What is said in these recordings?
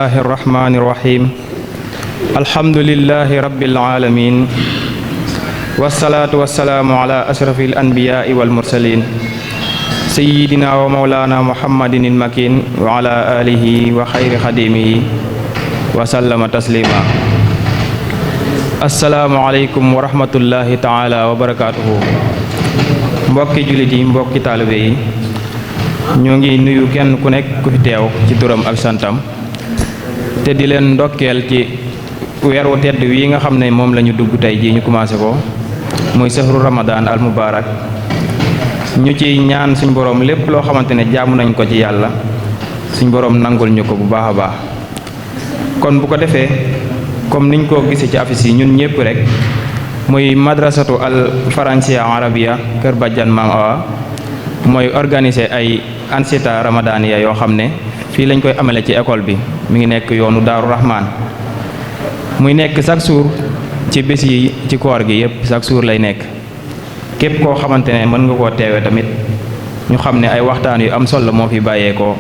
الله الرحمن الرحيم الحمد لله رب العالمين والصلاة والسلام على أشرف الأنبياء والمرسلين سيدنا ومولانا محمد المكين وعلى آله وخير خديمه وسلم تسليما السلام عليكم ورحمة الله تعالى وبركاته mbokki jullit yi mbokki taalibe yi ñoo ngi nuyu kenn ku nekk ku fi teew ci turam ak santam te di leen ndokkeel ci weeru tedd wi nga xam ne moom la ñu dugg tey jii ñu commencé ko muy sahru ramadan al mubarak ñu ci ñaan suñ borom lépp loo xamante ne jaamu nañ ko ci yàlla suñ borom nangul ñu ko bu baax a baax kon bu ko defee comme niñ ko gisee ci affiche yi ñun ñëpp rek muy madrasatu al faransiya arabia kër Badiane Maam Awa mooy organiser ay ansita ramadaniya yoo xam ne fii lañ koy amale ci école bi mi ngi nekk yoonu Daaru Rahman muy nekk chaque jour ci bés yi ci koor gi yépp chaque jour lay nekk képp koo xamante ne mën nga koo teewe tamit ñu xam ne ay waxtaan yu am solo moo fi bàyyeekoo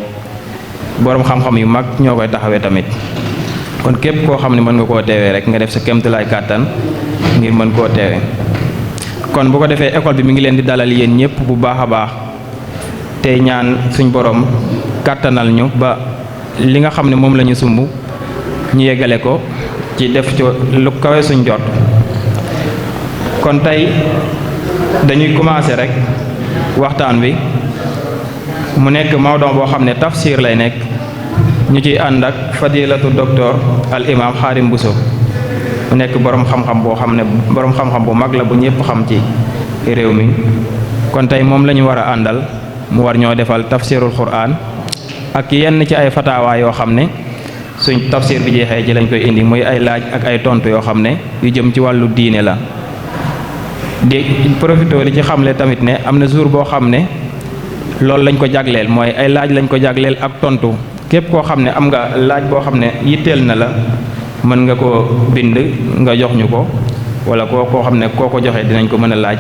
boroom xam-xam yu mag ñoo koy taxawee tamit kon képp koo xam ne mën nga koo teewee rek nga def sa kéemtalaay kàttan ngir mën koo teewee kon bu ko defee école bi mi ngi leen di dalal yéen ñëpp bu baax a baax tey ñaan suñ borom kàttanal ñu ba li nga xam ne moom la ñu sumb ñu yeggale ko ci def ci lu kawe suñ jot kon tey dañuy commencer rek waxtaan wi mu nekk mawdon boo xam ne tafsir lay nekk ñu ciy ànd ak fadilatu docteur al imam Xaadim Buso mu nekk borom xam-xam boo xam ne borom xam-xam bu mag la bu ñëpp xam ci réew mi kon tey moom la ñu war a àndal mu war ñoo defal tafsirul Qur'an ak yenn ci ay fatawa yoo xam ne suñ tafsir bi jeexee ci lañ koy indi muy ay laaj ak ay tontu yoo xam ne yu jëm ci wàllu diine la di profité di ci xamle tamit ne am na jour boo xam ne loolu lañ ko jagleel mooy ay laaj lañ ko jagleel ak tontu képp koo xam ne am nga laaj boo xam ne yitteel na la mën nga koo bind nga jox ñu ko wala koo xam ne koo ko joxee dinañ ko mën a laaj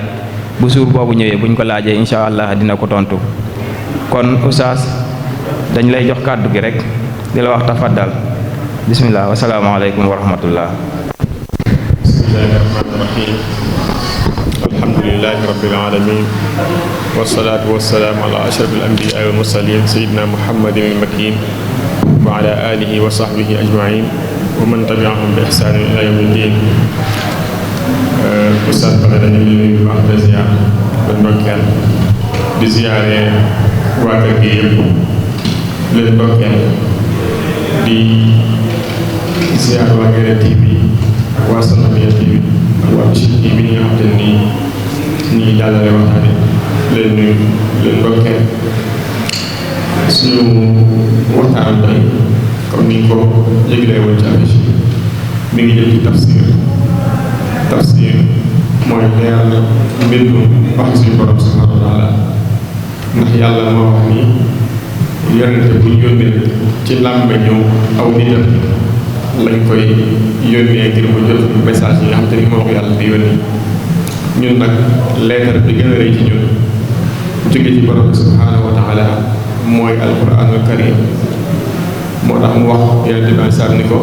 bu jour boobu ñëwee buñ ko laajee incha allah dina ko tontu kon oustaz dañ lay jox kàddu gi rek di la wax tafaddal bismillah wasalaamaaleykum wa rahmatullah. bismillahi rahmaani rahim alhamdulillahi rabbil alamin wasalaatu wasalaamu ala ashrafil anbiyaa wal mursalin sayyidina muhammadin al makin wa ala alihi wa sahbihi ajmain wa man tabi'ahum bi ihsanin ila yawmi ddin. Oustaz Bada dañu nuyu wax de ziar ba ndokkeel di ziare waa kër gi yëpp leen ndokkeel di ziar waa Guédé TV ak waa Salamia TV ak waa Bichri TV ñi nga xam te ni ñi ngi jàllale waxtaane leen nuyu leen ndokkeel suñu waxtaan tey comme ni ko yëglee woon ci affiche mi ngi jëm ci tafsir mooy leeral mbindum wax suñu borom subhanahu wa taala ndax yàlla moo wax ni yonente bu ñu yónnee ci làmmeñu aw nitam lañ koy yónnee ngir mu jot message yi nga xam te ni moo ko yàlla di yónni ñun nag leetar bi gën a rëy ci ñun jóge ci borom subhanahu wa taala mooy alquranul karim moo tax mu wax yonente bi saab ni ko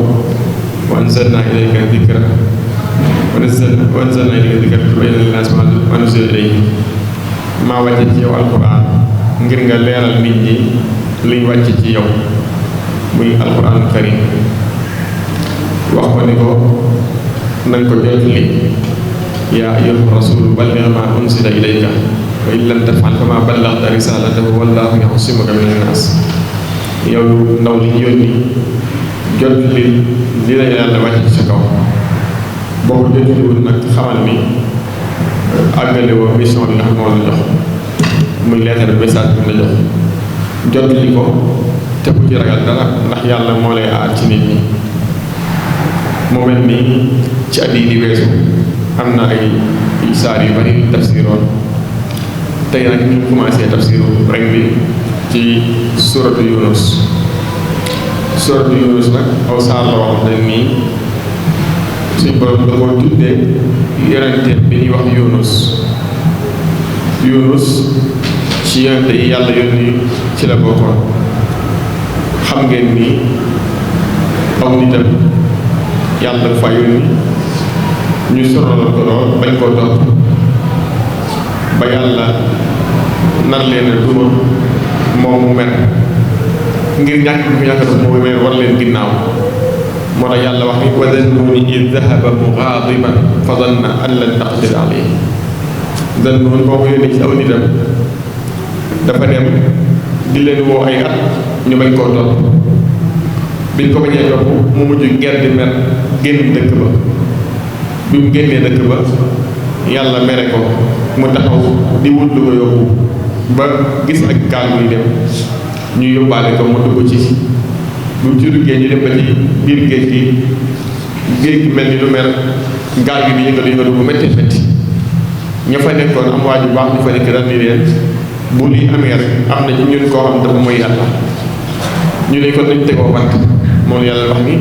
wa anzalna ilayka dikra wa anzalna ilayka dikra tubayyina linnaasi maa nuzzila ilayhim maa wàcce ci yow alquran ngir nga leeral nit ñi liñ wàcc ci yow muy alquran karim wax ko ni ko nañ ko jot li yaa ayyuha rasul balligh ma unzila ilayka wa in lam taf'al fa ma ballaghta risalatahu wallahu ya'simuka minan nas yow ndaw li ñu yónni jot li la yàlla wàcc ci sa kaw boo ko jotliwul nag xamal ni àggale woo mission bi nga xam moo la jox muy leetar message bi la jox jot li ko te bu ci ragal dara ndax yàlla moo lay aar ci nit ñi. moo mel ni ci at yi di weesu am na ay saar yu bari tafsiroon tey nag ñu commencé tafsiru ren bi ci suratu Yunus nag aw saar la wax ne nii suñ borom da koo tuddee yonente bi ñuy wax Yunus ci yonente yi yàlla yónni ci la bokkoon xam ngeen ni aw nitam yàlla dafa fa yónni ñu sonaloon ko lool bañ koo topp ba yàlla nar leen a duma moom mu mer ngir ñàkk bi mu ñàkk def moo mer war leen ginnaaw moo tax yàlla wax ni wa Zannuuni id dahaba mugaadiban fa zanna an lan naqdir alayhi Zannuun boo ko yónnee ci aw nitam dafa dem di leen woo ay at ñu bañ koo topp biñ ko bañee topp mu mujj ger di mer génn dëkk ba bi mu génnee dëkk ba yàlla mere ko mu taxaw di wut lu ko yóbbu ba gis ak gaal muy dem ñu yóbbaale ko mu dugg ci bu mu ci duggee ñu dem ba ci biir géej gi mel ni lu mer gaal gi di yëngatu bu métti métti ña fa nekkoon am waa ju baax ñu fa nekk daal ni leen bu lii amee rek am na ci ñun koo xam dafa mooy yàlla ñu ne ko nañ tegoo bant moom yàlla wax ni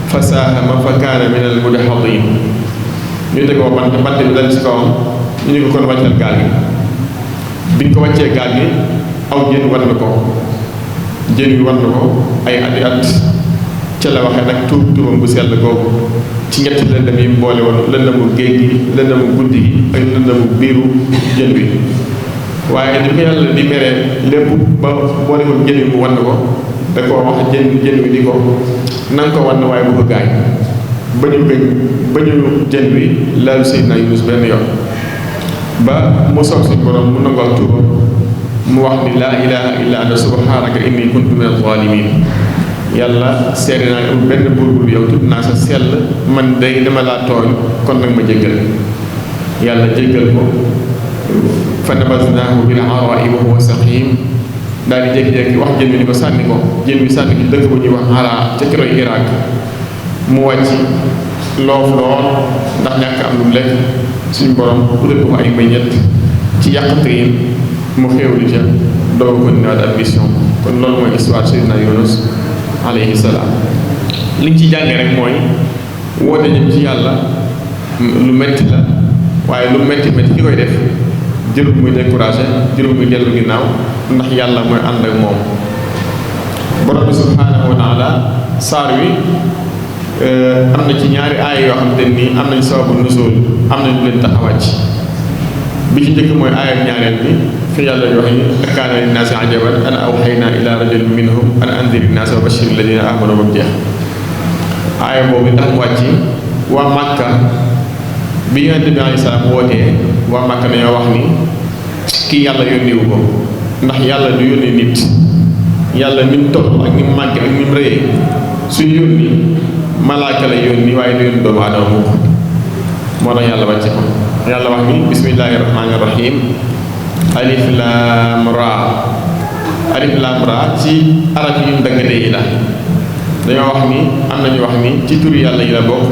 fa saahama fa kaana min al mudhadin ñu tegoo bant bi dal ci kawam ñu ne ko kon wàccal gaal gi biñ ko wàccee gaal gi aw jën war na ko jën wi war na ko ay ati at ca la waxee nag tuubam bu sell googu ci ñetti lëndëm yi boole woon lëndëmu géej gi lëndëmu guddi gi ak lëndëmu biiru jën wi waaye li ko yàlla di meree lépp ba boole ko jën wi mu wann ko da koo wax jën wi di ko nanga ko wann waaye bu ko gaañ ba ñu jën wi laal Seydina Yunus benn yoon ba mu soog suñ borom mu nangoo ak tuubam mu wax ni laa ilaha illa anta subhanaka inni kuntu min az-zalimin yàlla seede naa amul benn buur bu yow tudd naa sa sell man day dama laa tooñ kon nag ma jéggal yàlla jéggal ko fa nabaznaahu bil araa'i wa huwa saqiim daal di jékki-jékki wax jën wi ni ko sànni ko jën wi sànni ko dëkk bu ñuy wax Araa ca kiroy Irak mu wàcc loof lool ndax ñàkk am lu mu lekk suñ borom utal ko fa ay meññet ci yàqatriin mu xéewlu ca dooga ko niwaat ak mission kon loolu mooy histoire Seydina Yunus alayhi salaam liñ ci jàngee rek mooy woote jëm ci yàlla lu metti la waaye lu metti metti ki koy def jërul muy découragé jërul muy dellu ginnaaw ndax yàlla mooy ànd ak moom borom bi subhaanahu wa taala saar wi am na ci ñaari aaya yoo xam te nii am nañ sababu nuzuul am nañ leen tax a wàcc bi ci njëkk mooy aaya ñaareel bi fi yàlla di wax ni kaana linnaasi ajaban an awxaynaa ilaa rajulin minhum an andiri naasa wa bashiri alladina amanu ba mu jeex aaya boobu ndax mu wàcc waa Màkka bi Yonent bi alayhi salaam wootee waa Màkka dañoo wax ni kii yàlla yónniwu ko ndax yàlla du yónni nit yàlla ni mu toll ak ni mu màgg ak ni mu rëyee suy yónni malaaka la yónni waaye du yónni doomu aadama mukk moo tax yàlla wàcce ko yàlla wax ni bismillahi rahmaani rahim alif laam raa ci arab yi daggatee yi la dañoo wax ni am nañu wax ni ci turi yàlla yi la bokk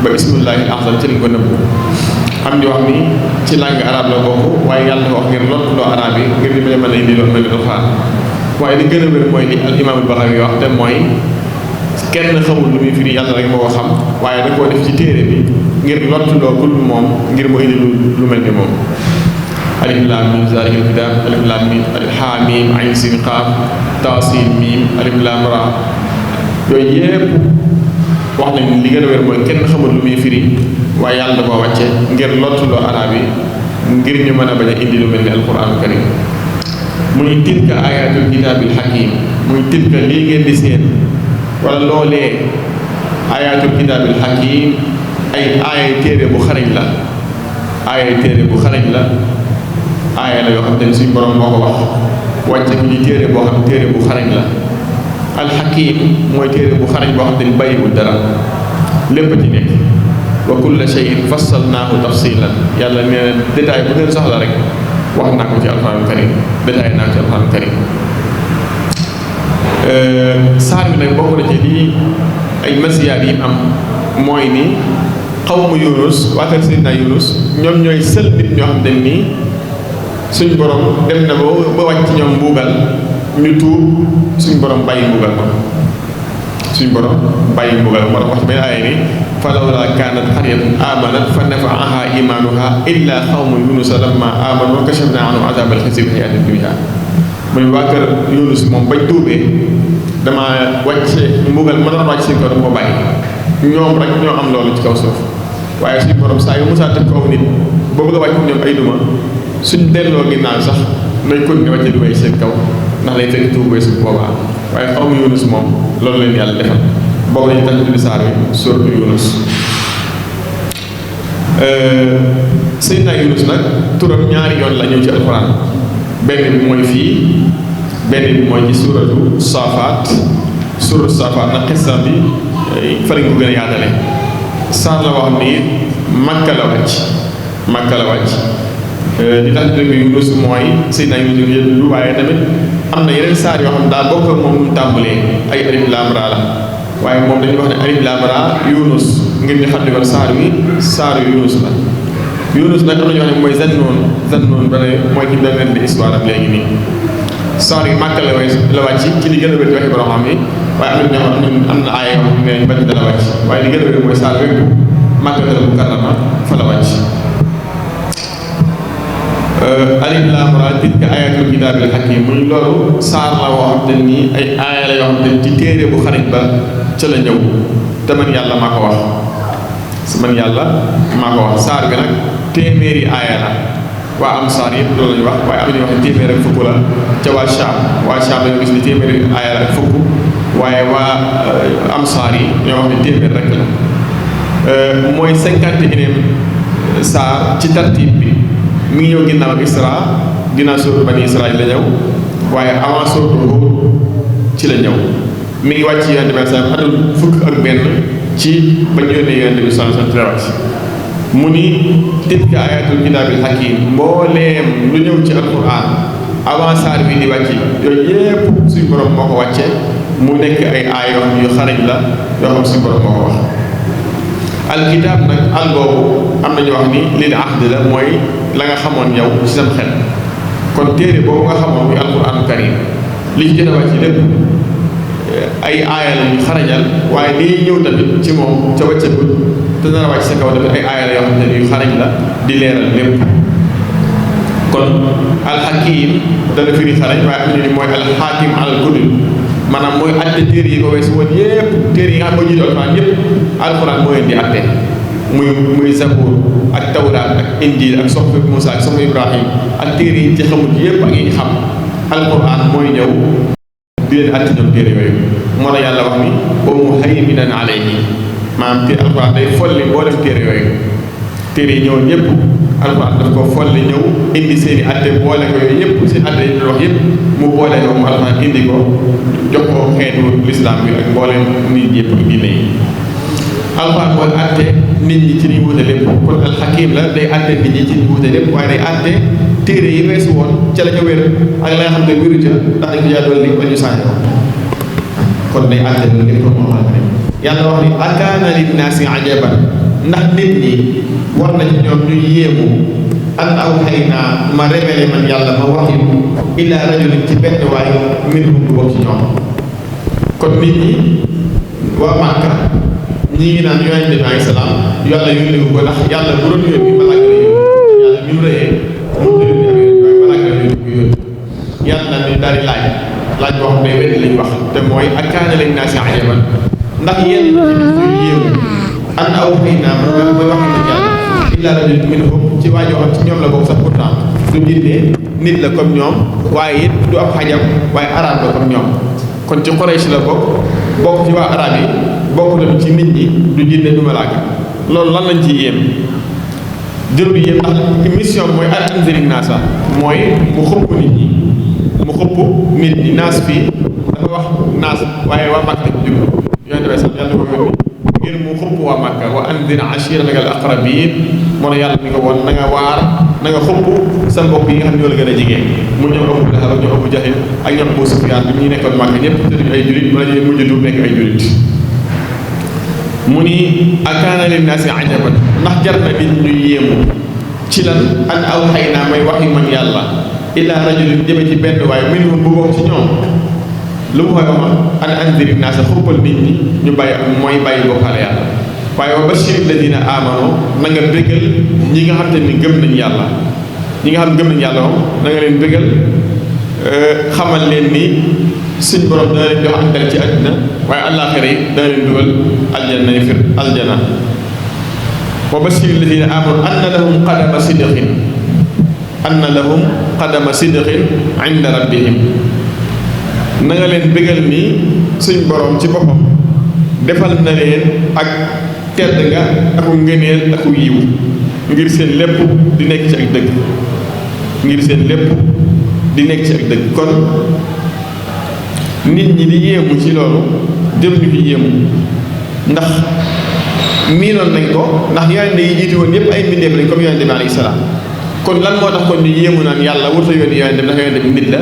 ba bismillahi al-azam ci lañ ko nëbb am ñu wax ni ci langue arabe la bokk waaye yàlla dafa wax ngir lottu loo arabe yi ngir di mën a indi loolu mel ni alxuraan waaye li gën a wér mooy li al imaam al-Baxawi wax te mooy kenn xamul lu muy firi yàlla rek moo ko xam waaye da koo def ci téere bi ngir lottu loo kul moom ngir mu indi lu mel ni moom alif laam miim zaalikal kitaab alif laam miim haa miim ayn siin qaaf taa siin miim alif laam raa yooyu yépp wax nañ li gën a wér mooy kenn xamul lu muy firi waaye yàlla da koo wàcce ngir lottuloo araab yi ngir ñu mën a bañ a indi lu mel ni alquraanu karim muy tilka ayatul kitaabil hakiim muy tilka lii ngeen di seen wala loolee ayatul kitaabil hakiim ay aayay téere bu xarañ la aayay téere bu xarañ la aaya la yoo xam ne suñ borom moo ko wax wàcce ko ci téere boo xam téere bu xarañ la alxakim mooy téere bu xarañ boo xam ne bàyyiwul dara lépp ci nekk wa kulla shay'in fassalnaahu tafsilan yàlla nee na détail bu ngeen soxla rek wax naa ko ci alxuraan karim détail naa ko ci alxuraan karim saar bi nag bokk na ci lii ay masiyaat yi am mooy ni xawmu Yunus waa kër Seydina Yunus ñoom ñooy sël nit ñoo xam ne nii suñ borom dem na ba wàcc ci ñoom mbuugal ñu tuub suñ borom bàyyi mbuugal ko suñ borom bàyyi mbuugal moo tax wax benn aaya ni fa lawlaa kaanat qaryatun aamanat fa nafa'ahaa iimaanuhaa illaa qawma Yunusa lammaa aamanuu kashafnaa anhum azaabal xizyi fil hayaatid dunyaa muy waa kër Yunus moom bañ tuubee dama wàcce mbugal ma doon wàcc seen kaw dama ko bàyyi ñoom rek ñoo am loolu ci kaw suuf waaye suñu borom saa yu musaa tëb kaw nit boo bëgg a wàcc ñoom ay duma suñ delloo ginnaaw sax nañ continuer wàcce du way seen kaw ndax lay fekk tuub bay suuf boobaa waaye xaw ma Yunus moom loolu leen yàlla defal boobu lañu tax tuddi saar wi sóoratu Yunus Seydina Yunus nag turam ñaari yoon la ñëw ci alxuraan benn bi mooy fii benn bi mooy ci suuratu Saafaat nag xissa bi fa lañ ko gën a yaatale saar la wax ni Makka la wàcc li tax dëgg Yunus mooy Seydina Yunus yëpp waaye tamit am na yeneen saar yoo xam daa bokk ak moom ñu tàmbalee ay alif laam raa la waaye moom dañuy wax ne alif laam raa Yunus ngir ñu xam ne kon saaru Yunus la Yunus nag am na ñoo xam ne mooy Zannoon ba ne mooy ki doon leen di histoire am léegi nii saar yi Makka la wàcc ci li gën a wér ci waxi borom xam yi waaye am na ñoo xam ne am na aaya yoo xam ne Madina la wàcc waaye li gën a wér mooy saar wépp Makkatal Mukarrama fa la wàcc alif laam raa tilka aayatul kitaabil hakiim muy loolu saar la woo xam te nii ay aaya la yoo xam te ci téere bu xarit ba ca la ñëw te man yàlla maa ko wax saar bi nag téeméeri aaya la waa am saar yëpp loolu lañu wax waaye am na ñoo xam ne téeméer ak fukk la ca waa Shaam lañu gis ni téeméeri aaya la ak fukk waaye waa am saar yi ñoo wax ne téeméer rek la mooy 51e saar ci tartiib bi mi ngi ñëw ginnaaw Isra ginnaaw sóoru Bani Israayil la ñëw waaye avant sóoru Huud ci la ñëw mi ngi wàcc yonent bi sallallahu alayhi wa sallam atum fukk ak benn ci ba ñu yónnee yonent bi sallallahu alayhi wa sallam mu ni tilka ayatul kitaabil hakiim mbooleem lu ñëw ci alquran avant saar bi di wàcc yooyu yépp suñu borom moo ko wàcce mu nekk ay aay yoo xam yu xarañ la yoo xam suñu borom moo ko wax alkitaab nag al boobu am nañu wax ni lil ahd la mooy la nga xamoon yow ci sam xel kon téere boobu nga xamoon muy alquranu karim li ci jot a wàcc lépp ay aaya la ñu xarañal waaye lii ñëw tamit ci moom ca wàccagul te dana wàcc sa kaw tamit ay aaya la yoo xam ne yu xarañ la di leeral lépp kon alxakim dana firi xarañ waaye am na ni mooy alxaakim alal kutub maanaam mooy atte téere yi ko weesu woon yépp téere yi nga xam moo jiitu alxuraan yépp alxuraan moo leen di atte muy Zabuur ak Tawraat ak Injiil ak soxfu Muusaa ak soxfu Ibrahim ak téere yi ci xamul yépp ak yi ñu xam alxuraan mooy ñëw di leen atte ñoom téere yooyu moo tax yàlla wax ni wa muhaiminan alayhi maanaam téere alxuraan day folli mboolem téere yooyu téere yi ñëwoon yépp alxuraan daf ko folli ñëw indi seeni atte boole ko yooyu yépp seen atte yi wax yépp mu boole ko mu alxuraan indi ko jox ko xeetu lislaam bi ak mboolem nit yépp ak diine yi alxuraan mooy atte nit ñi ci li wuute lépp kon alxakim la day atte nit ñi ci li wuute lépp waaye day atte téere yi weesu woon ca la ca wér ak la nga xam ne wéru ca ndax dañ ko jaadoon li ba ñu sànni ko kon day atte loolu lépp ko moo xam ne yàlla wax ni akaana linnaasi ajaban ndax nit ñi war na ci ñoom ñu yéemu an awhaynaa ma révélé man yàlla ma wax yu illaa rajulin ci benn waay minhum du bokk ci ñoom kon nit ñi waa Màkka ñi ngi naan yonent bi alayhi salaam yàlla yónni ko ndax yàlla bu doon yónni malaaka la yónni yàlla bi mu rëyee moom la yónni waaye malaaka la yónni ko yónni yàlla ñu daal di laaj boo xam ne wenn lañ wax te mooy akaana linnaasi ajaban ndax yéen ci yéemu an awhaynaa mooy wax na yàlla illaa rajulin minhum ci waa joo xam ci ñoom la bokk sax pourtant du jiitee nit la comme ñoom waaye it du ab xajam waaye arab la comme ñoom kon ci Quraysh la bokk ci waa arab yi bokk na ci nit ñi du jinne du malaaka loolu lan lañ ci yéem jërul yéem ndax mission mooy an anzirin naasa mooy mu xëpp nit ñi naas fii dafa wax naas waaye waa Makka jub yonent bi sax yàlla ko yónni ngir mu xëpp waa Makka wa anzir ashiirataka al aqrabiin moo ne yàlla ni ko woon na nga waar na nga xëpp sa mbokk yi nga xam ne ñoo la gën a jege mu ñoom Abu Lahab ak ñoom Abu Jahl ak ñoom Abu Sufyaan bi ñu nekkoon Makka ñëpp te duñu ay julit wala ñu mujj tuub nekk ay julit mu ni akaana linnaasi ajaban ndax jar na nit ñu yéemu ci lan an awhaynaa may wax yu man yàlla illaa rajulin jëme ci benn waaye minhum bu bokk ci ñoom lu mu koy wax an anziri naasa xuppal nit ñi ñu bàyyi bokkaale yàlla waaye wa bashiri ladina amano na nga bégal ñi nga xam te ni gëm nañ yàlla ñi nga xam gëm nañ yàlla moom na nga leen bégal xamal leen ni suñ borom dana leen jox ak dal ci àddina waaye àllaaxira yi dana leen dugal aljanna yi aljana wa bashiri alladina amanu anna lahum qadama sidqin inda rabbihim na nga leen bégal nii suñ borom ci boppam defal na leen ak tedd nga aku ngëneel aku yiw ngir seen lépp di nekk ci ak dëgg ngir seen lépp di nekk ci ak dëgg kon nit ñi di yéemu ci loolu jëm ñu fi yéemu ndax miinoon nañ ko ndax yonente yi jiitu woon yépp ay mbindeef lañ comme yonente bi alayhi salaam kon lan moo tax kon ñu yéemu naan yàlla wurta yónni yonente bi ndax yonente bi nit la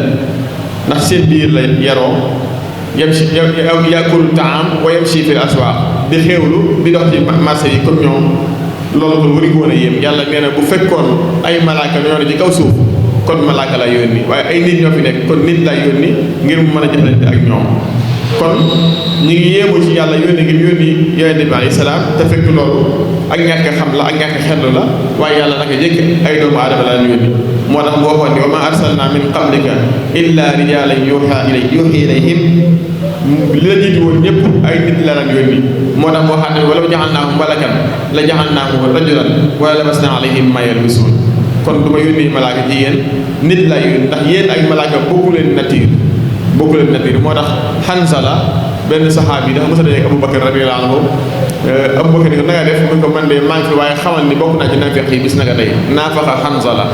ndax seen biir la yaroo yamshi yakulu taam wa yamshi fil aswaaq di xéewlu di dox ci marché yi comme ñoom loolu kon wari ko woon a yéem yàlla nee na bu fekkoon ay malaaka ñoo ne ci kaw suuf kon malaaka la yónni waaye ay nit ñoo fi nekk kon nit lay yónni ngir mu mën a jëflante ak ñoom kon ñu ngi yéemu ci yàlla yónni ngir yónni yonente bi alayhi salaam te fekk loolu ak ñàkk xam la ak ñàkk xellu la waaye yàlla naka jëkk ay doomu aadama la yónni moo tax mu waxoon ni wa ma arsalna min qablika illa rijalan yuuxa ilayhim li la jiitu woon ñëpp ay nit la daan yónni moo tax moo xam ne wala jaxalnaahu malakan la jaxalnaahu rajulan wala labasna alayhim ma yalbisuun kon du ma yónni malaaka ci yéen nit lay yónni ndax yéen ak malaaka bokku leen nature moo tax Hanzala benn saxaabi dafa mos a dajeeg Abubakar radiyallaahu anhu Abubakar ni ko nanga def mun ko man de maa ngi fi waaye xamal ni bokk naa ci naafeq yi bis naka tey naafaqa Hanzala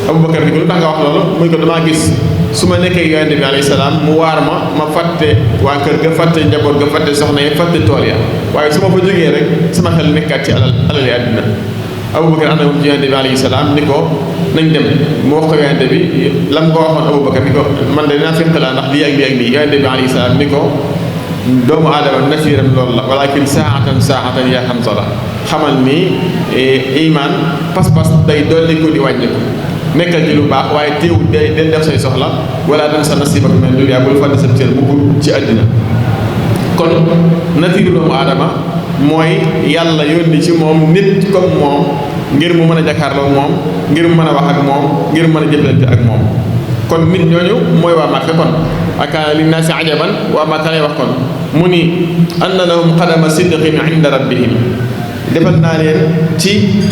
Abubakar ni ko lu tax nga wax loolu muy ko damaa gis su ma nekkee yonente bi alayhi salaam mu waar ma fàtte waa kër ga fàtte njaboot ga fàtte soxna yi fàtte tool ya waaye su ma fa jógee rek sama xel nekkaat ci alali àddina Abubakar ànd moom ci yonente bi alayhi salaam ni ko nañ dem mu wax ko yonente bi lam ko waxoon Abubakar ni ko man de dinaa fekk laa ndax lii ak lii ak lii yonente bi alayhi salaam ni ko doomu aadama nasiiram loolu la walakin saatan yaa Hanzala xamal ni iman pas-pas day dolli ko di wàññiku nekkal ci lu baax waaye teewul day def say soxla wala dan sa nasiibaka mina dunya bul fàtte sa cër bu ci àddina kon natiiru doomu aadama mooy yàlla yónni ci moom nit comme moom ngir mu mën a jàkkaarloo moom ngir mu mën a wax ak moom ngir mu mën a jëflante ak moom kon nit ñooñu mooy waa Màkka kon akaana linnaasi ajaban waa Màkka lay wax kon mu ni anna lahum qadama sidqin inda rabbihim defal naa leen ci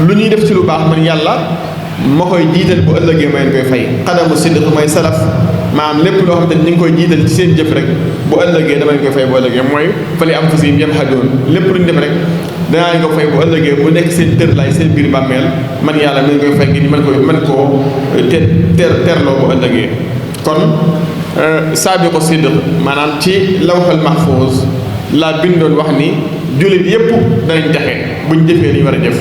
lu ñuy def ci lu baax man yàlla ma koy jiital bu ëllëgee ma leen koy fay qadamu sidq mooy salaf maanaam lépp loo xam ne ñu ngi koy jiital ci seen jëf rek bu ëllëgee dama leen koy fay bu ëllëgee mooy fali anfusihim yamhaduun lépp lu ñu def rek danaa leen ko fay bu ëllëgee bu nekk seen tër laay seen biir bàmmeel man yàlla ma leen koy fay ngir mën koo terloo bu ëllëgee kon saabiqu sidq maanaam ci lawhul mahfuuz laa bindoon wax ni jullit yépp danañ texe buñ jëfee li ñu war a jëf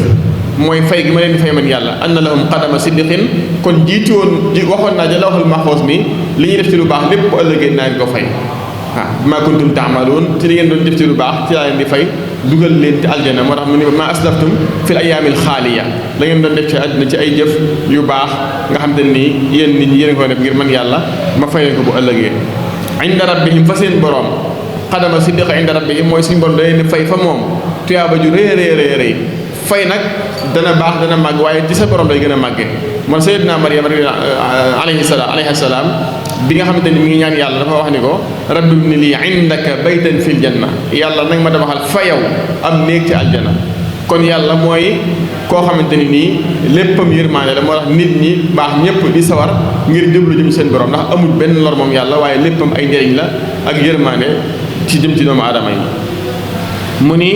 mooy fay gi ma leen di fay man yàlla anna lahum qadama sidqin kon jiitu woon waxoon naa ja lawhul mahfuuz mi li ñuy def ci lu baax lépp bu ëllëgee naa leen ko fay waaw maa kuntum taamaluun ci li ngeen doon def ci lu baax ci laa leen di fay dugal leen ci aljana moo tax mu ne maa aslaftum fil ayyaamil xaaliya la ngeen doon def ci àddina ci ay jëf yu baax nga xam te nii yéen nit ñi yéen ko def ngir man yàlla ma fay leen ko bu ëllëgee inda rabbihim fa seen borom qadama sidq inda rabbihim mooy suñu borom da leen di fay fa moom tuyaaba ju rëy fay nag dana baax dana màgg waaye ci sa borom lay gën a màggee man sayyidina Maryam alayhi salaam bi nga xamante ni mi ngi ñaan yàlla dafa wax ni ko rabbi ibni lii indaka baytan fil janna yàlla nag ma tabaxal fa yow am néeg ci aljana kon yàlla mooy koo xamante ni nii léppam yërmaande la moo tax nit ñi baax ñëpp di sawar ngir jublu jëm seen borom ndax amul benn lor moom yàlla waaye léppam ay njëriñ la ak yërmaande ci jëm ci doomu aadama yi mu ni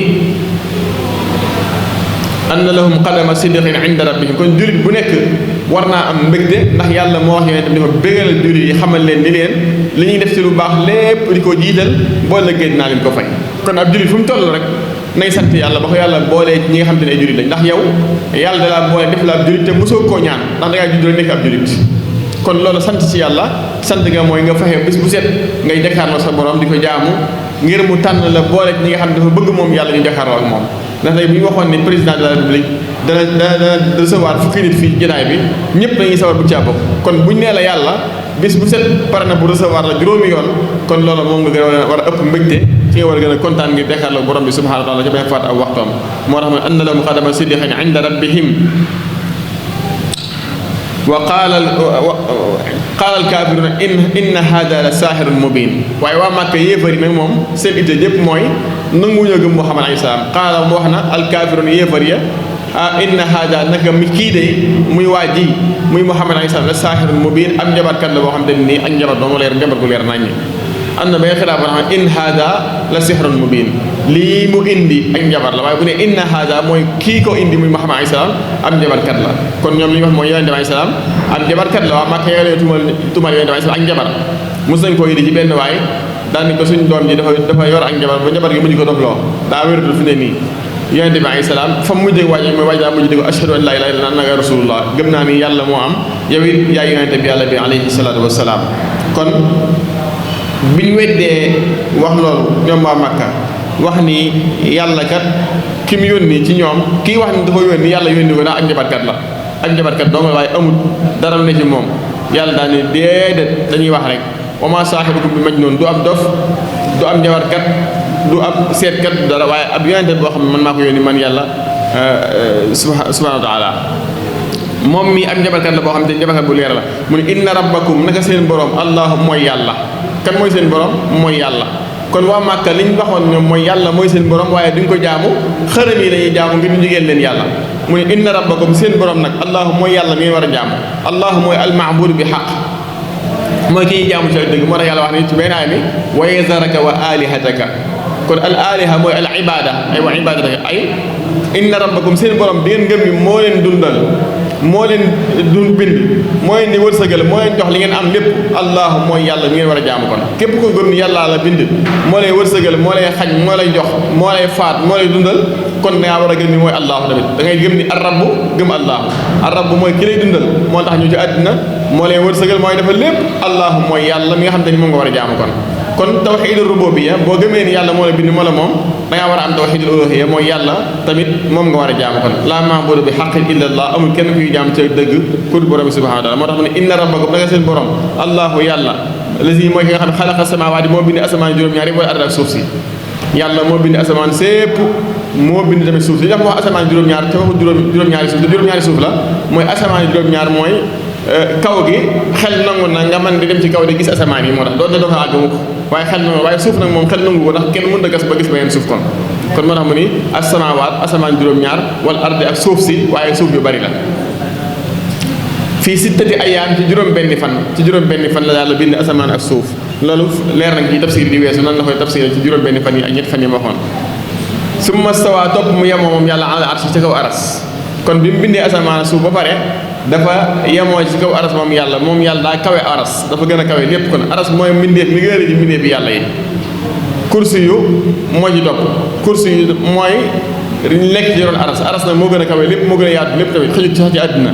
anna lahum qadama sidqin inda rabbihim kon jullit bu nekk war naa am mbégte ndax yàlla moo wax yonent bi dafa bégalal jullit yi xamal leen ni leen li ñuy def ci lu baax lépp di ko jiital boo ëllëgee dinaa leen ko fay kon ab jullit fu mu toll rek nay sant yàlla ba ko yàlla boolee ñi nga xam te ne ay jullit lañ ndax yow yàlla da laa boole def la ab jullit te mosoo koo ñaan ndax da ngaa judd rek nekk ab jullit kon loolu sant ci yàlla sant nga mooy nga fexe bis bu set ngay jàkkaarloo sa borom di ko jaamu ngir mu tànn la boole ñi nga xam ne dafa bëgg moom yàlla ñu jàkkaarloo ak moom ndax tey bu ñu waxoon ne président de la république dana recevoir fukki nit fii jataay bi ñëpp dañuy sawar bu caa bokk kon buñ nee la yàlla bis bu set pare na bu recevoir la juróomi yoon kon loolu moom nga gën a war a ëpp mbégte ci nga war a gën a kontaan ngir jàkkaarloo borom bi subhanahu wa taala ca bañ faat ak waxtoom moo tax ma anna lahum qadama sidqin inda rabbihim wa qaala al kaafiruuna inna haada la saaxirun mubiin waaye waa Màkka yéefar yi nag moom seen itte yëpp mooy nanguñoo gëm Muhammad alayhi salaam qaala mu wax na al kaafiruuna yéefar ya inna haada naka mi kii de muy waa ji muy Muhammad alayhi salaam la saaxirun mubiin ab njabarkat la boo xam te ne nii ak njabar doomu leer njabar gu leer naññi am na bay xilaaf boo xam ne in haada la sihrun mubiin lii mu indi ak njabar la waaye bu ne inna haada mooy kii ko indi muy Muhammad alayhi salaam ab njabarkat la kon ñoom li ñu wax mooy yonente bi alayhi salaam ab njabarkat la waa Màkka yooyu tumal yonente bi alayhi salaam ak njabar mos nañ koo indi ci benn waay daani ko suñ doom ji dafa yor ak njabar ba njabar gi mujj ko dofloo daa wératul fi ne nii yonente bi alayhi salaam fa mu mujjee waaj mooy waaj daa mujj di ko ashhadu an laa ilaaha illallaah annaka rasulullah gëm naa ni yàlla moo am yow it yaay yonente bi yàlla bi alayhi salaatu wasalaam kon biñ weddee wax loolu ñoom waa Màkka wax ni yàlla kat ki mu yónni ci ñoom kii wax ni dafa yónni yàlla yónni ko ndax ak njabarkat la ak njabarkat doo nga waaye amul dara ne ci moom yàlla daal ni déedéet dañuy wax rek wa maa saahibukum bi majnuun du am dof du am njabarkat du am seetkat du dara waaye ab yonente boo xam ne man maa ko yónni man yàlla subhaanahu wa taala moom mi ak njabarkat la boo xam ne njabarkat bu leer la mu ne inna rabbakum naka seen borom allahu mooy yàlla kan mooy seen borom mooy yàlla kon waa Màkka li ñu waxoon ñoom mooy yàlla mooy seen borom waaye duñ ko jaamu xërëm yi dañuy jaamu ngir ñu jigéen leen yàlla mu ne inna rabbakum seen borom nag allahu mooy yàlla mi ngeen war a jaamu allahu mooy almaabudu bi xaq mooy ki ñuy jaamu ci dëgg moo tax yàlla wax ni ci benn aaya mi wa yazaraka wa alihataka kon al aliha mooy al ibada ay wa ibadataka ay inna rabbakum seen borom bi ngeen gëm bi moo leen dundal moo leen dund bind moo leen di wërsëgal moo leen jox li ngeen am lépp allahu mooy yàlla mi ngeen war a jaamu kon képp ko gëm ni yàllaa la bind moo lay wërsëgal moo lay xañ moo lay jox moo lay faat moo lay dundal kon dangaa war a gëm ni mooy allahu tamit da ngay gëm ni arrabu gëm allahu arrabu mooy ki lay dundal moo tax ñu ci àddina moo lay wërsëgal mooy dafa lépp allahu mooy yàlla mi nga xam te ni moom nga war a jaamu kon tawxiidul rububiyya boo gëmee ni yàlla moo la bind moo la moom dangaa war a am tawxiidul uluhiyya mooy yàlla tamit moom nga war a jaamu kon laa maabuda bi xaqin illa allah amul kenn kuy jaam ci dëgg ku dul borom bi subhanahu wa taala moo tax mu ne inna rabbakum da nga seen borom allahu yàlla lazi mooy ki nga xam ne xalaqa samaawaati moo bind asamaan juróom-ñaar yi wal arda ak suuf si yàlla moo bind asamaan sépp moo bind tamit suuf si dafa wax asamaan juróom-ñaar te waxu juróom-ñaari suuf te juróom-ñaari suuf la mooy asamaan juróom-ñaar mooy kaw gi xel nangu na nga mën di dem ci kaw di gis asamaan yi moo tax doon doo ko àgg mukk waaye xel nangu waaye suuf nag moom xel nangu ko ndax kenn mën a gas ba gis ba yenn suuf kon moo tax mu ni asamaawaat asamaan juróom-ñaar wal ardi ak suuf si waaye suuf yu bari la fii sittati ayyaam ci juróom-benni fan la yàlla bind asamaan ak suuf loolu leer nañ ci tafsir di weesu nan la koy tafsir ci juróom-benni fan yi ak ñetti fan yi ma waxoon summa stawaa topp mu yemoo moom yàlla ala arsi ci kaw aras kon bi mu bindee asamaan suuf ba pare dafa yemoo ci kaw aras moom yàlla daa kawe aras dafa gën a kawe lépp kon aras mooy mbindeef mi gën a ji mbindeef bi yàlla yi kursi yu moo ci topp kursi yu mooy lekk ci ron aras nag moo gën a kawe lépp moo gën a yaatu lépp tamit xëjut sax ci àddina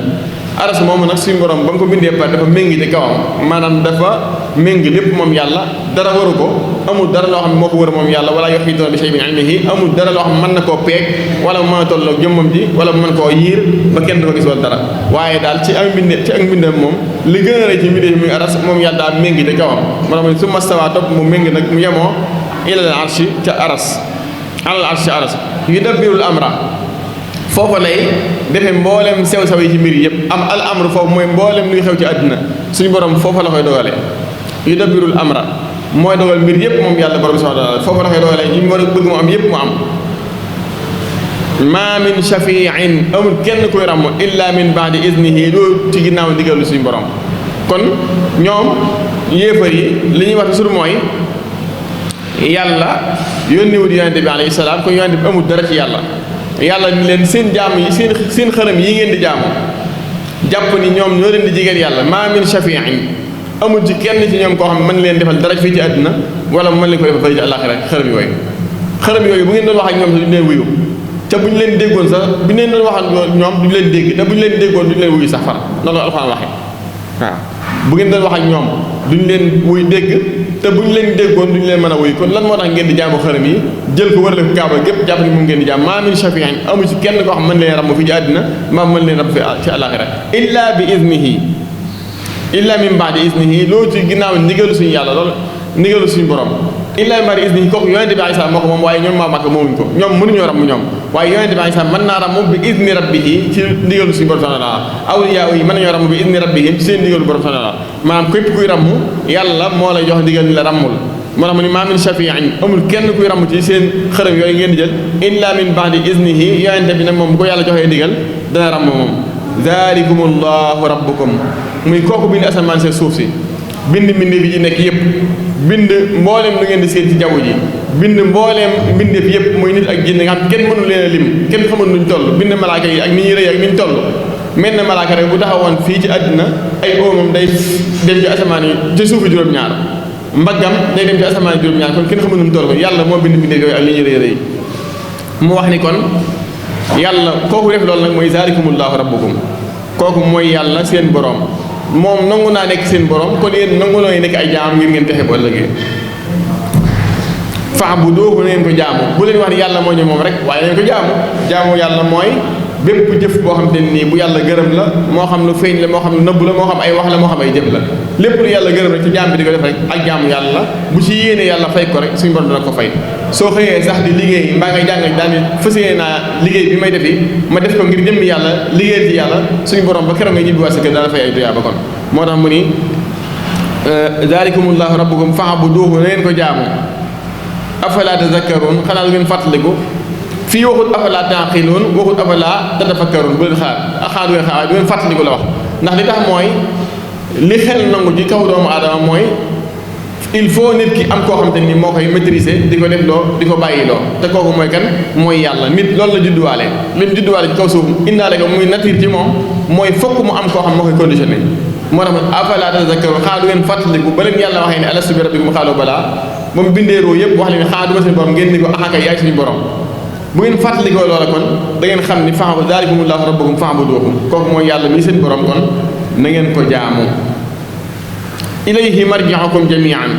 aras moomu nag suñu borom ba mu ko bindee par dafa méngi ci kawam maanaam dafa méngi lépp moom yàlla dara waru ko amul dara loo xam ne moo ko wër moom yàlla wala yuhiituuna bi shay'in min ilmihi amul dara loo xam ne mën na koo peeg wala mu mën a tolloog jëmmam ji wala mu mën koo yiir ba kenn du ko gis wala dara waaye daal ci ak mbindam moom li gën a rëy ci mbindee muy aras moom yàlla daal méngi ci kawam maanaam summa stawaa topp mu méngi nag mu yemoo ilal arshi ca aras alal arshi aras yudabbirul amra foofa lay defee mboolem sew-sew yi ci mbir yëpp am al amru foofu mooy mboolem luy xew ci àddina suñu borom foofa la koy dogale yudabbirul amra mooy dogal mbir yëpp moom yàlla borom subhanahu wa taala foofa la koy dogale yi mu war a bëgg mu am yëpp mu am ma min shafiin amul kenn kuy ràmm illa min baadi iznihi loolu ci ginnaaw ndigalu suñu borom kon ñoom yéefar yi li ñuy wax toujours mooy yàlla yónniwul yonente bi alayhi salaam kon yonente bi amul dara ci yàlla ni leen seen jaamu yi seen xërëm yi ngeen di jaamu jàpp ni ñoom ñoo leen di jigéen yàlla maa min shafiin amul ci kenn ci ñoom koo xam ne mën leen defal dara fii ci àddina wala mën leen ko defal fii ci àllaaxira xërëm yooyu bu ngeen doon wax ak ñoom sax duñu leen wuyu te bu ñu leen déggoon sax bu ñu leen doon wax ak ñoom duñu leen dégg te bu ñu leen déggoon duñu leen wuyu sax far loolu alxuraan waxee waaw bu ngeen doon wax ak ñoom duñu leen wuy dégg te bu ñu leen déggoon duñu leen mën a wuy kon lan moo tax ngeen di jaamu xërëm yi jël ko wërale ko kaaba gépp jàpp ni moom ngeen di jaam maa min shafiin amu ci kenn koo xam mën leen ramm fii ci àddina maa mën leen ramm fi ci àllaaxira illa bi iznihi illa min baadi iznihi loolu ci ginnaaw ndigalu suñu yàlla loolu ndigalu suñu borom illaa min ba'di iznihi kooku yonente bi alayhi salaam moo ko moom waaye ñoom maa Makka moomuñ ko ñoom mënuñoo ramm ñoom waaye yonente bi alayhi salaam mën naa ramm bi izni rabbihi ci ndigalu suñu borom subhanahu wa taala awliyaa yi mën nañoo ramm bi izni rabbihim ci seen ndigalu borom subhanahu wa taala maanaam képp kuy ramm yàlla moo lay jox ndigal ni la rammul moo tax mu ni maa min shafiin amul kenn kuy ramm ci seen xërëm yooyu ngeen di jël illa min ba'di iznihi yonente bi nag moom bu ko yàlla joxee ndigal dana ramm moom zalikumullahu rabbukum muy kooku bind asamaan seen suuf si bind mbindeef yi ci nekk yëpp bind mbooleem lu ngeen di seen ci jaww ji bind mbooleem mbindeef yëpp muy nit ak jinne nga xam kenn mënu leen a lim kenn xamul nuñ toll bind malaaka yi ak ni ñuy rëy ak ni ñu toll mel na malaaka rek bu taxawoon fii ci àddina ay oomam day dem ci asamaan yi ci suufu juróom-ñaar mbaggam day dem ci asamaan yi juróom-ñaar kon kenn xamul nu mu toll ko yàlla moo bind mbindeef yooyu ak li ñuy rëy rëy mu wax ni kon yàlla kooku def loolu nag mooy zalikumullahu rabbukum kooku mooy yàlla seen borom moom nangu naa nekk seen borom kon yéen nangu looy nekk ay jaam ngir ngeen texe bu ëllëgee fa'buduuhu na ngeen ko jaamu bu leen wax ni yàlla moo ñu moom rek waaye nañ ko jaamu yàlla mooy bépp jëf boo xam te nii bu yàlla gërëm la moo xam lu feeñ la moo xam lu nëbb la moo xam ay wax la moo xam ay jëf la lépp lu yàlla gërëm rek ci jaam bi di ko def rek ak jaamu yàlla bu ci yéene yàlla fay ko rek suñu borom dana ko fay soo xëyee sax di liggéey mbaa ngay jàng daal di fas yéene naa liggéey bi may defi ma def ko ngir jëmmi yàlla liggéeyal ci yàlla suñu borom ba keroog nga ñibbiwaat sa kër dana fay ay tuyaaba kon moo tax mu ni zalikumullahu rabbukum fa'buduuhu na ngeen ko jaamu afala tazakkaruun xanaa lu ngeen fàttaliku fii waxut afala taaqiluun waxut afala tatafakkaruun bu leen xaar du ngeen xaar waaye du ngeen fàttaliku la wax ndax li tax mooy li xel nangu ci kaw doomu aadama mooy il faut nit ki am koo xam te ni moo koy maîtriser di ko def loo di ko bàyyi loo te kooku mooy kan mooy yàlla nit loolu la judduwaale li mu judduwaale ci kaw suuf indaale ko muy nature ci moom mooy fokk mu am koo xam moo koy conditionné moo tax afala tazakkaruun xaar du ngeen fàttaliku ba leen yàlla waxee ne alastu bi rabbikum xaaluu balaa ba mu bindee roo yëpp wax leen ne xaar du ma seen borom ngeen ni ko axakay yaay suñu borom bu ngeen fàttalikoo loola kon da ngeen xam ni zalikumullahu rabbukum fa'buduuhu kooku mooy yàlla mii seen borom kon na ngeen ko jaamu ilayhi marji'ukum jami'an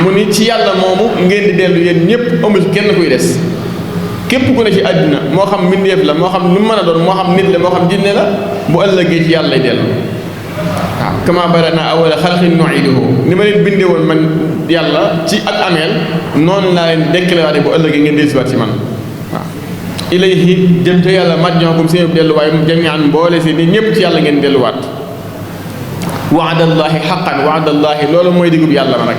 mu ni ci yàlla moomu ngeen di dellu yéen ñëpp amul kenn kuy des képp ku ne ci àddina moo xam mbindeef la moo xam lu mu mën a doon moo xam nit la moo xam jinne la bu ëllëgee ci yàlla lay dellu waaw kama badanaa awwala xalqin nu'iiduhu ni ma leen bindee woon man yàlla ci ak ameel noonu laa leen déclaré bu ëllëgee ngeen dellusiwaat ci man waaw ilayhi jëm ca yàlla marji'ukum seen delluwaay jami'an mboole si ni ñëpp ci yàlla ngeen delluwaat waadallaahi xaqan waadallaahi loolu mooy digub yàlla ma nag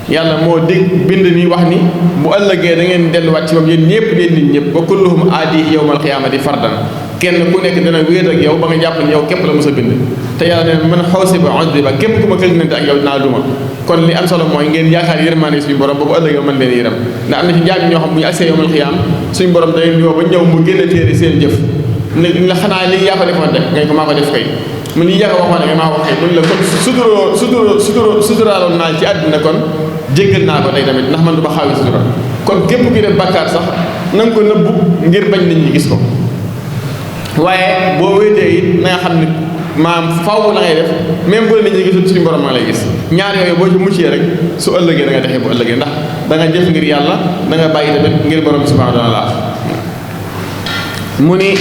yàlla moo dig bind ni wax ni bu ëllëgee da ngeen delluwaat ci moom yéen ñëpp yéen nit ñëpp wa kulluhum aatihi yawmal qiyaamati fardan kenn ku nekk dana wéet ak yow ba nga jàpp ne yow képp la mos a bind te yàlla ne man xusiba udiba képp ku ma këlinante ak yow dinaa duma kon li am solo mooy ngeen yaakaar yërmaande suñu borom ba bu ëllëgee mën leen yërëm ndax am na ci jaam ñoo xam bu ñu agsee yawmal qiyaam suñu borom da leen yoo ba ñëw mu génn téere seen jëf ne la xanaa lii yaa ko defoon de ngay ko maa ko def kay mu ni yàgg waxoon ne maa waxee mun la kon suturaaloon naa ci àddina kon jéggal naa ko tey tamit ndax man du ma xaawi sutura kon képp ki def bàkkaar sax na nga ko nëbbu ngir bañ nit ñi gis ko waaye boo wéetee it na nga xam ne maam faaw la ngay def même bu la nit ñi gisul suñu borom ma lay gis ñaar yooyu boo ci muccee rek su ëllëgee da nga defee bu ëllëgee ndax da nga jëf ngir yàlla da nga bàyyi tamit ngir borom subhanahu wa taala mu ni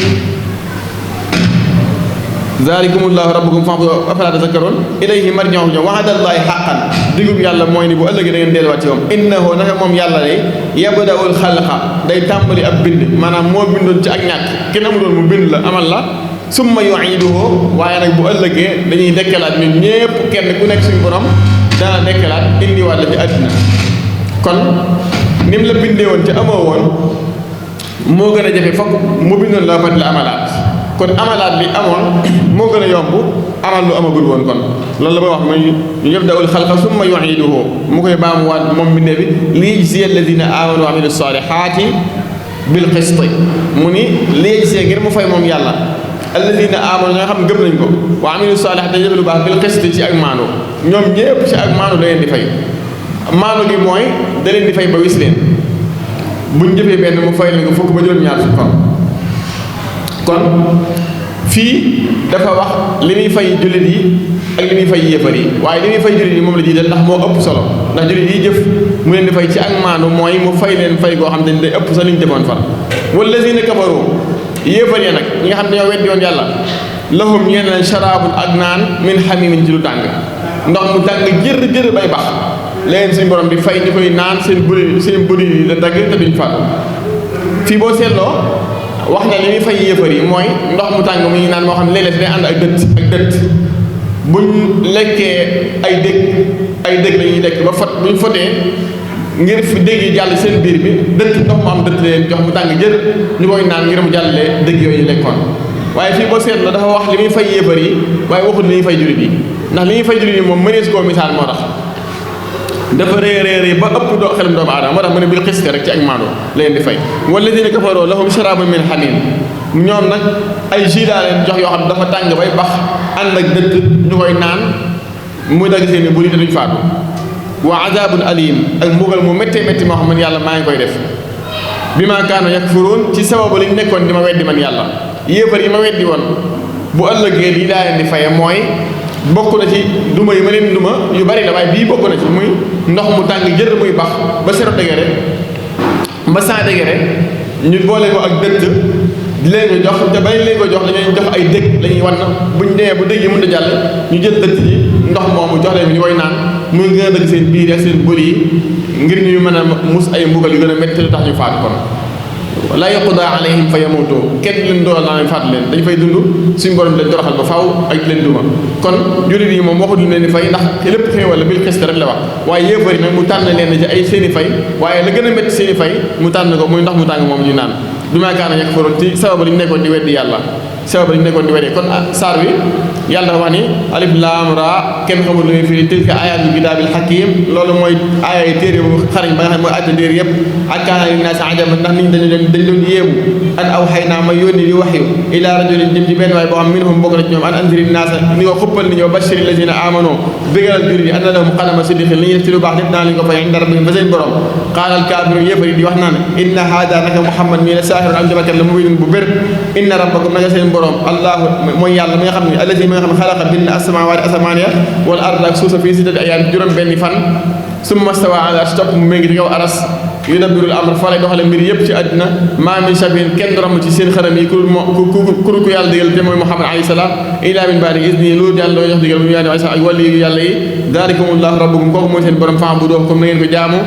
zalikumullahu rabbukum fa'buduuhu afalaa tazakkaruun ilayhi marji'ukum wa'dallaahi haqqan digub yàlla mooy ni bu ëllëgee da ngeen delluwaat ci moom innahu naka moom yàlla day yabda'ul xalqa day tàmbali ab bind maanaam moo bindoon ci ak ñàkk kenn amuloon mu bind la amal la summa yu'iiduhu waaye nag bu ëllëgee dañuy dekkalaat ñun ñépp kenn ku nekk suñu borom dana dekkalaat indiwaat la ci àddina kon ni mu la bindee woon te amoo woon moo gën a jafe fokk mu bindoon la ba la amalaat kon amalaat bi amoon moo gën a yomb amal lu amagul woon kon loolu la may wax mooy yabda'ul xalqa summa yu'iiduhu mu koy baamuwaat moom bindee bi liyajziya alladina aamanu wa amilu saalihaati bil qist mu ni liyajziya ngir mu fay moom yàlla alladina aamanu nga xam gëm nañ ko wa amilu saalihaati dañuy def lu baax bil qist ci ak maanu ñoom ñépp ci ak maanu da leen di fay maanu gi mooy da leen di fay ba wis leen buñ jëfee benn mu fay leen ko fukk ba juróom-ñaar fukk kon fii dafa wax li muy fay jullit yi ak li muy fay yéefar yi waaye li muy fay jullit yi moom la jiital ndax moo ëpp solo ndax jullit yi jëf mu leen di fay ci ak maandu mooy mu fay leen fay goo xam ne day ëpp sa li ñu defoon far wallazina kafaru yéefar yi nag ñi nga xam ne ñoo weddi woon yàlla lahum ñeen leen sharaabun ak naan min hamimin ci lu tàng ndox mu tàng jër bay bax leen suñu borom di fay ñu koy naan seen bëri yi da dagg te duñ faatu fii boo seetloo wax na li muy fay yéefar yi mooy ndox mu tàng mu ñu naan moo xam ne léeg-léeg day ànd ak dëtt buñ lekkee ay dëgg la ñuy lekk ba fot buñ fotee ngir fi dëgg yi jàll seen biir bi dëtt ndox mu am dëtt leen jox mu tàng jër ñu koy naan ngir mu jàllalee dëgg yooyu lekkoon waaye fii boo seetloo dafa wax li muy fay yéefar yi waaye waxul li ñuy fay jullit yi ndax li ñuy fay jullit yi moom mënees koo misaal moo tax dafa réeréer ba ëpp xelum doomu aadama moo tax mu ne bil xiste rek ci ak maandoo leen di fay walladina kafaroo lahum sharabun min hamim ñoom nag ay jus daa leen jox yoo xam ne dafa tàng bay bax ànd ak dëtt ñu koy naan muy dagg seen i buri te duñ faatu wa azabun alim ak mbugal mu méttee métti moo xam ne yàlla maa ngi koy def bi ma kaanu yakfuruun ci sababu liñ nekkoon di ma weddi man yàlla yéefar yi ma weddi woon bu ëllëgee lii daa leen di faye mooy bokk na ci duma yi ma leen duma yu bari la waaye bii bokk na ci muy ndox mu tàng jër muy bax ba 0 degré ba 100 degré ñu boole ko ak dëtt di leen ko jox te bañ leen ko jox dañuy jox ay dëkk la ñuy wan buñ demee bu dëgg yi mën a jàll ñu jël dëtt yi ndox moomu jox leen ñu koy naan muy gën a dëgg seen biir ak seen bëri yi ngir ñuy mën a mus ay mbugal yu gën a métti lu tax ñu faatu kon la yuqda alayhim fa yamutu kenn leen doolal naa leen faatu leen dañu fay dund suñu borom leen toroxal ba faaw ak leen duma kon jullit yi moom waxut leen di fay ndax lépp xéewal la bil xiste rek la wax waaye yéefar yi nag mu tànn leen ci ay seeni fay waaye la gën a métti seeni fay mu tànn ko muy ndox mu tàng moom ñu naan bi maa kaana yakfuruun ci sabab li ñu nekkoon di weddi yàlla sabab li ñu nekkoon di weddi kon saar wi yàlla dafa wax ni alif laam raa kenn xamul lu muy firi tilka ayaatul kitaabil hakiim loolu mooy aaya yi téere bu xarañ ba nga xam ne mooy àtte téere yëpp ak kaana linnaasi ajaban ndax nit ñi dañ doon yéemu an awhaynaa ma yónni di waxyu ilaa rajulin jëm ci benn waay boo xam minhum bokk na ci ñoom an anziri naasa ni ko xuppal ni ñoo bashiri lazina aamanu bégalal jur yi anna lahum qadama sidqin li ñuy def ci lu baax lépp daan lañu ko fay inda rabbihim fa seen borom qaala al kaafiruun yéefar yi di wax naan inna haada naka Muhammad mii la saahirun am jabakat la mubiinun bu bér inna rabbakum naka seen borom allahu mooy yàlla mi nga xam ne allazi mi nga xam ne xalaqa bind asamawaati asamaan ya wal arda ak suusa fii sittati ayyaam juróom benni fan summa stawaa ala arsh topp mu méngi ci kaw aras yudabbirul amr fa lay doxale mbir yëpp ci àddina maa min shafiin kenn du ramm ci seen xaram yi ku yàlla digal te mooy Muhammad alayhi salaam illaa min ba'di izni loolu yàlla doo jox digal mu yaani ak wàllu yàlla yi daalikumullahu rabbukum kooku mooy seen borom fa'buduuhu comme na ngeen ko jaamu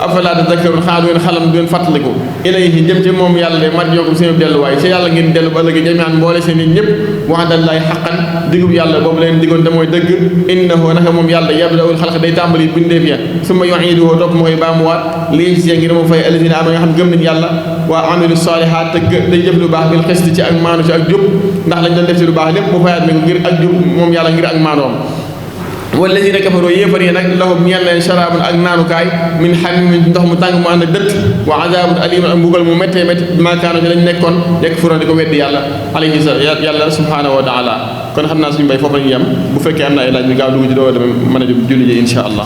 afalaa tadakkaruun xanaa du ngeen xalam du ngeen fàttaliku ilayhi jëm ci moom yàlla de marji'ukum seen delluwaay ci yàlla ngeen dellu ba ëllëg jamii'an mboole seen nit ñëpp wa'dallaahi haqqan digub yàlla boobu leen digoon te mooy dëgg innahu naka moom yàlla yabda'ul xalqa day tàmbali bindeef ya summa yu'iiduhu topp mu koy baamuwaat liyajziya ngir mu fay allaziina aamanu nga xam gëm nañ yàlla wa amilu saalihaat te day jëf lu baax bil qisti ci ak maanu ci ak jub ndax lañ doon def ci lu baax lépp mu fayaat ne ko ngir ak jub moom yàlla ngir ak maanoom walladina kafaroo yéefar yi nag lahum ñeel leen sharaabun ak naanukaay min hamiim ndox mu tàng mu ànd ak dëtt wa azaabun aliimun ak mbugal mu méttee métti bimaa kaanu ci lañ nekkoon yakfuruuna di ko weddi yàlla alayhi yàlla subhaanahu wa taala kon xam naa suñu bay foofu lañu yem bu fekkee am na ay laaj ñu gaaw dugg ci doo dem mën a julli ji insha allah